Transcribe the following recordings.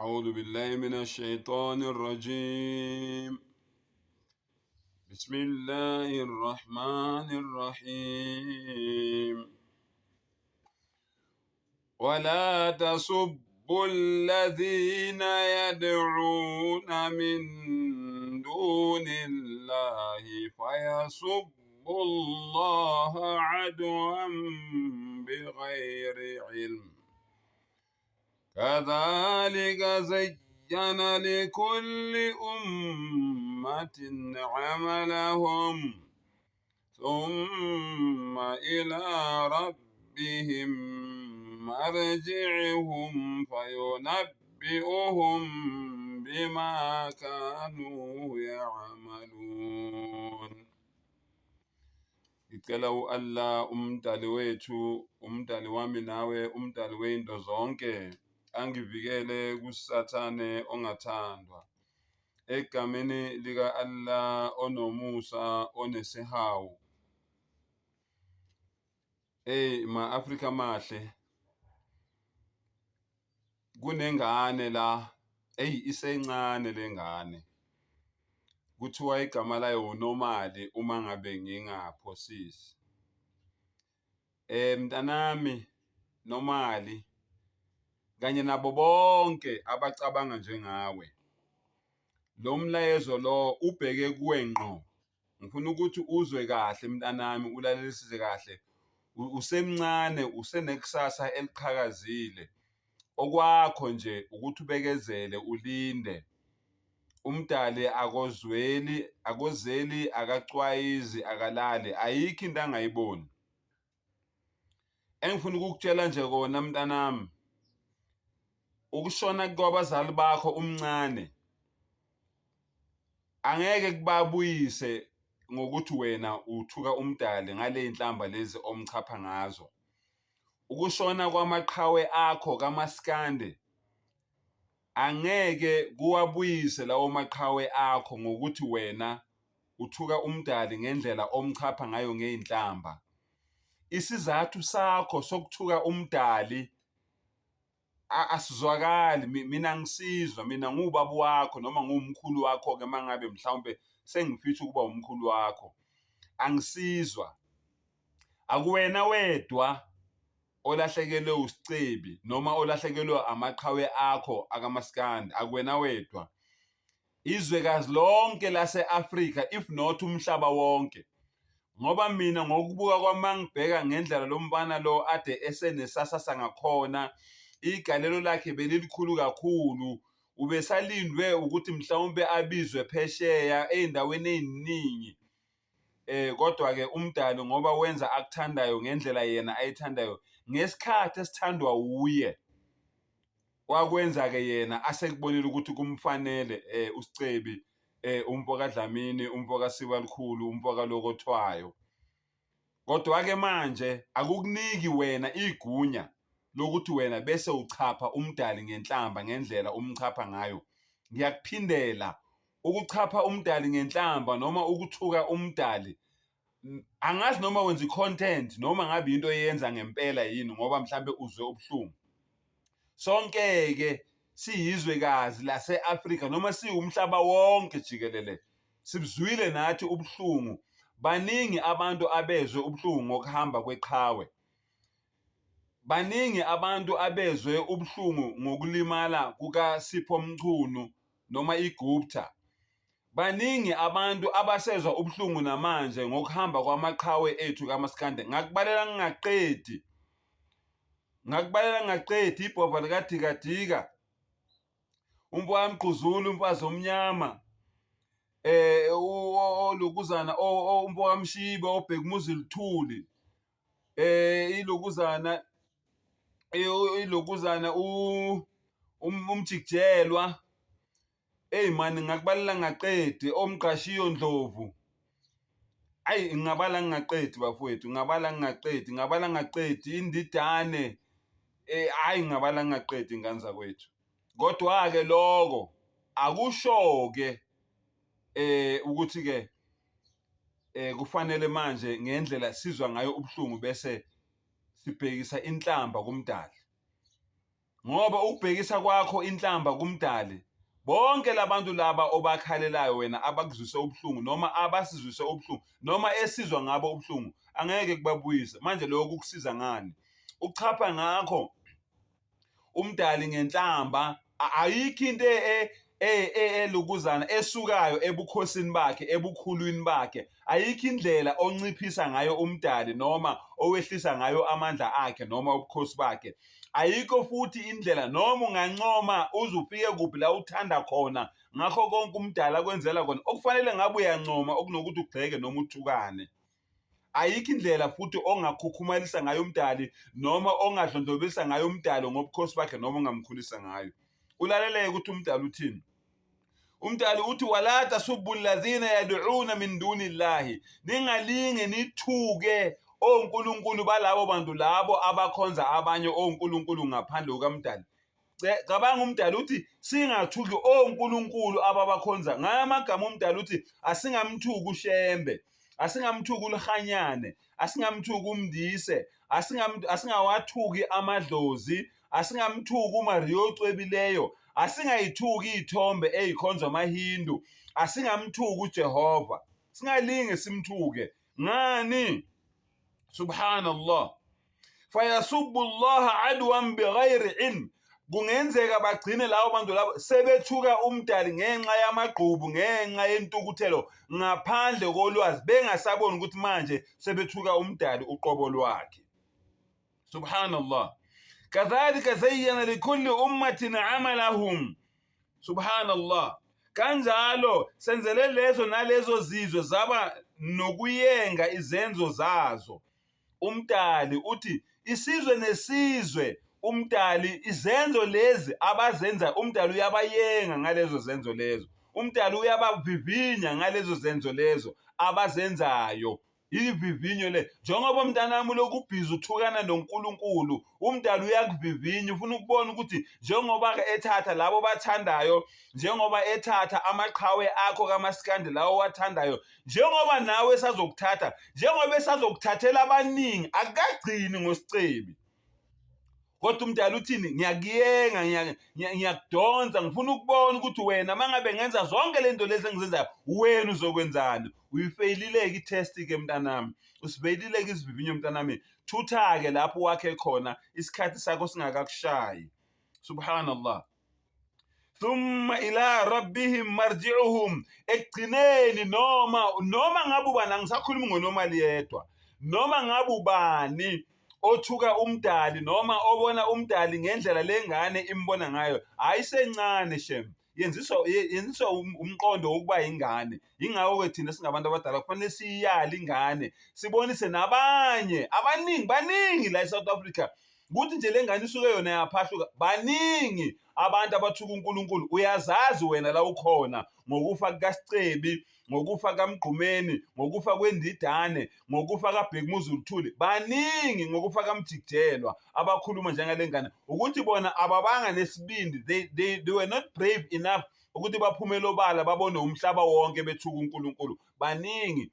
أعوذ بالله من الشيطان الرجيم بسم الله الرحمن الرحيم ولا تسبوا الذين يدعون من دون الله فيسبوا الله عدوا بغير علم كذلك زين لكل أمة عملهم ثم إلى ربهم مرجعهم فينبئهم بما كانوا يعملون. Ngicela u-Allah umdali wethu, umdali wami nawe, umdali wey'nto zonke, angivikele kuSathane ongathandwa. Egameni lika-Allah onomusa onesihawu. Ey ma-Afrika amahle, kunengane la, eyi isencane le ngane. Kuthiwa igama layo uNomali uma ngabe ngingaphosisi. Mntanami Nomali kanye nabo bonke abacabanga njengawe, lo mlayezo lo ubheke kuwe ngqo. Ngifuna ukuthi uzwe kahle mntanami, ulalelisise kahle. Usemncane, usenekusasa eliqhakazile. Okwakho nje ukuthi ubekezele ulinde. Umdali akozweli, akozeli, akacwayizi, akalali, ayikho into angayiboni. Engifuna ukukutshela nje kona mntanami, ukushona kwabazali bakho umncane angeke kubabuyise ngokuthi wena uthuka umdali ngale nhlamba lezi omchapha ngazo. Ukushona kwamaqhawe akho kamaskande Angeke kuwabuyise lawo maqhawe akho ngokuthi wena uthuka uMdali ngendlela omchapha ngayo ngey'nhlamba. Isizathu sakho sokuthuka uMdali asizwakali, mina angisizwa, mina ngiwubaba wakho noma ngiwumkhulu wakho-ke uma ngabe mhlawumpe sengifisa ukuba umkhulu wakho, angisizwa. Akuwena wedwa olahlekelwe uSicebi noma olahlekelwe amaqhawe akho akamaskandi akuwena wedwa izwekazi lonke lase-Afrika if not umhlaba wonke ngoba mina ngokubuka kwami ngibheka ngendlela lo mfana lo ade esenesasasa ngakhona igalelo lakhe belilikhulu kakhulu ubesalindwe ukuthi mhlawumbe abizwe phesheya ey'ndaweni ey'ningi Eh kodwa ke umdali ngoba wenza akuthandayo ngendlela yena ayithandayo ngesikhathi esithandwa wuye wakwenza ke yena asekubonile ukuthi kumfanele eh uSicebi eh umfo kaDlamini umfo kaSibalukhulu umfo kaLokothwayo kodwa ke manje akukuniki wena igunya lokuthi wena bese uchapha umdali ngenhlamba ngendlela umchapha ngayo ngiyakuphindela Ukuchapha umdali ngenhlamba noma ukuthuka umdali angazi noma wenza i-content noma ngabe into eyenza ngempela yini ngoba mhlambe uzwe ubuhlungu. Sonke-ke siyizwekazi lase-Afrika noma siwumhlaba wonke jikelele sibuzwile nathi ubuhlungu. Baningi abantu abezwe ubuhlungu ngokuhamba kweqhawe. Baningi abantu abezwe ubuhlungu ngokulimala kukaSipho Mchunu noma iGupta. Baningi abantu abasezwa ubuhlungu namanje ngokuhamba kwamaqhawe ethu kamaskandi. Ngakubalela ngingaqedi. Ngakubalela ngingaqedi ibhova likadikadika. Umfowami Gquzula umfazi omnyama. Eh olokuzana umfokamshibe obhekumuzi luthuli. Eh ilokuzana ilokuzana umjikijelwa eyi mani ngakubalela ngaqedi omqashiyo Ndlovu ayi ngingabala ngingaqedi bafowethu ngingabala ngingaqedi ngingabala ngingaqedi indidane eh hayi ngingabala ngingaqedi ngane zakwethu kodwa-ke loko akusho-ke eh ukuthi-ke eh kufanele manje ngendlela sizwa ngayo ubuhlungu bese sibhekisa inhlamba kumdali. Ngoba ukubhekisa kwakho inhlamba kuMdali, bonke labantu laba obakhalelayo wena abakuzwise ubuhlungu noma abasizwise ubuhlungu noma esizwa ngabo ubuhlungu angeke kubabuyise. Manje lokho kukusiza ngani? Ukuchapha ngakho uMdali ngenhlamba ayikho into e, e, e, elukuzana esukayo ebukhosini bakhe ebukhulwini bakhe ayikho indlela onciphisa ngayo uMdali noma owehlisa ngayo amandla akhe noma ubukhosi bakhe ayikho futhi indlela noma ungancoma uze ufike kuphi la uthanda khona ngakho konke uMdali akwenzela kona okufanele ngabe uyancoma okunokuthi ugxeke noma uthukane Ayikho indlela futhi ongakhukhumalisa ngayo uMdali noma ongadlondlobisa ngayo uMdali ngobukhosi bakhe noma ongamkhulisa ngayo. Ulaleleke ukuthi uMdali uthini. Umdali uthi wala tasubbu alladhina yad'una min duni llahi, ningalinge nithuke onkulunkulu balabo bantu labo abakhonza abanye onkulunkulu ngaphandle kukaMdali. Cabanga uMdali uthi singathuki onkulunkulu ababakhonza ngayo amagama. UMdali uthi asingamthuki uShembe, asingamthuki uLihanyane, asingamthuki uMndise, asingawathuki amadlozi, asingamthuki uMariya ocwebileyo, asingayithuki iy'thombe ey'khonzwa amaHindu, asingamthuki uJehova, singalinge simthuke ngani. Subhanallah, fayasubbu llaha adwan bighairi ilm, kungenzeka bagcine labo bantu labo sebethuka uMdali ngenxa yamagqubu, ngenxa yentukuthelo, ngaphandle kolwazi, bengasaboni ukuthi manje sebethuka uMdali uqobo lwakhe. Subhanallah, kadhalika zayyana likulli ummatin amalahum. Subhanallah, kanjalo senzele lezo nalezo zizwe zaba nokuyenga izenzo zazo. UMdali uthi isizwe nesizwe uMdali izenzo lezi abazenza uMdali uyabayenga ngalezo zenzo lezo, uMdali uyabavivinya ngalezo zenzo lezo abazenzayo. Ivivinyo le, njengoba mntanami ulokhu ubhizi uthukana noNkulunkulu, uMdali uyakuvivinya, ufuna ukubona ukuthi njengoba-ke ethatha labo bathandayo, njengoba ethatha amaqhawe akho kamaskandi lawo owathandayo, njengoba nawe esazokuthatha, njengoba esazokuthathela abaningi, akukagcini ngoSicebi. Kodwa uMdali uthini? Ngiyakuyenga, ngiyakudonsa, ngifuna ukubona ukuthi wena uma ngabe ngenza zonke le nto lezi engizenzayo, wena uzokwenzani? Uyifeyilile-ke i-test-ke mntanami, usifeyilile-ke isivivinyo mntanami. Thutha-ke lapho wakhe khona isikhathi sakho singakakushayi. Subhanallah. Thumma ila rabbihim marji'uhum, ekugcineni noma ngabe ubani, angisakhulumi ngonomali yedwa, noma ngabe ubani othuka uMdali noma obona uMdali ngendlela lengane imbona ngayo, ayisencane shem, yenziswa umqondo wokuba ingane. Yingakho-ke thina singabantu abadala kufanele siyiyale ingane, sibonise nabanye abaningi, baningi la e-South Africa kuthi nje le ngane isuke yona yaphahluka. Baningi abantu abathuka uNkulunkulu, uyazazi wena la ukhona, ngokufa kukaSicebi, ngokufa kaMgqumeni, ngokufa kweNdidane, ngokufa kaBhekumuzi Luthuli, baningi, ngokufa kaMjikijelwa, abakhuluma njengale ngane ukuthi bona ababanga nesibindi, they were not brave enough ukuthi baphumele obala babone umhlaba wonke bethuka uNkulunkulu. Baningi.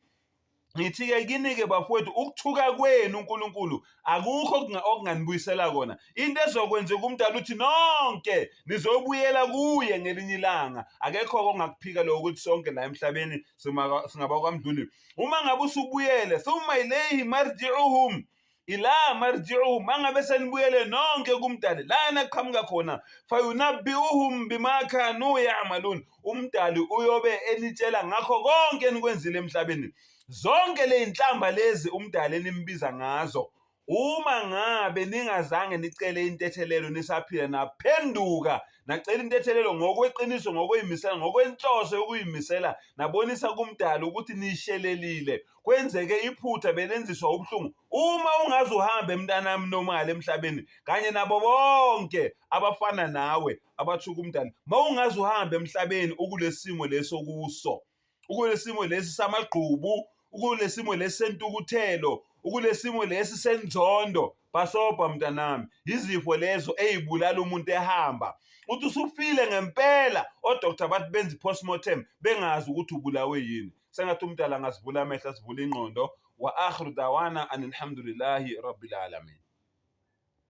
Ngithi-ke kini-ke bafowethu, ukuthuka kwenu uNkulunkulu akukho okunganibuyisela kona. Into ezokwenzeka uMdali uthi nonke nizobuyela kuye ngelinye ilanga. Akekho-ke ongakuphika lokho ukuthi sonke la emhlabeni singabakwaMdluli. Uma ngabe usubuyele, thumma ilayhi marji'uhum, ila marji'uhum, mangabe senibuyele nonke kuMdali la naqhamuka khona, fayunabbi'uhum bima kanu ya'malun, uMdali uyobe enitshela ngakho konke enikwenzile emhlabeni. Zonke ley'nhlamba lezi uMdali enimbiza ngazo, uma ngabe ningazange nicele intethelelo nisaphila, naphenduka nacela intethelelo ngokweqiniso, ngokuyimisela, ngokwenhloso yokuyimisela, nabonisa kuMdali ukuthi nishelelile, kwenzeke iphutha, belenziswa ubuhlungu. Uma ungaze uhambe mntanami nomali emhlabeni kanye nabo bonke abafana nawe abathuka uMdali, uma ungaze uhambe emhlabeni ukulesimo leso kuso, ukulesimo lesi samagqubu, ukulesimo lesi sentukuthelo, ukulesimo lesi senzondo, bhasobha mntanami, yizifo lezo ey'bulala umuntu ehamba. Uthi usufile ngempela, odoktar bathi benza i-postmortem bengazi ukuthi ubulawe yini. Sengathi uMdali angasivula amehlo, asivule ingqondo. Wa akhiru dawana anilhamdulillahi rabbil alamin.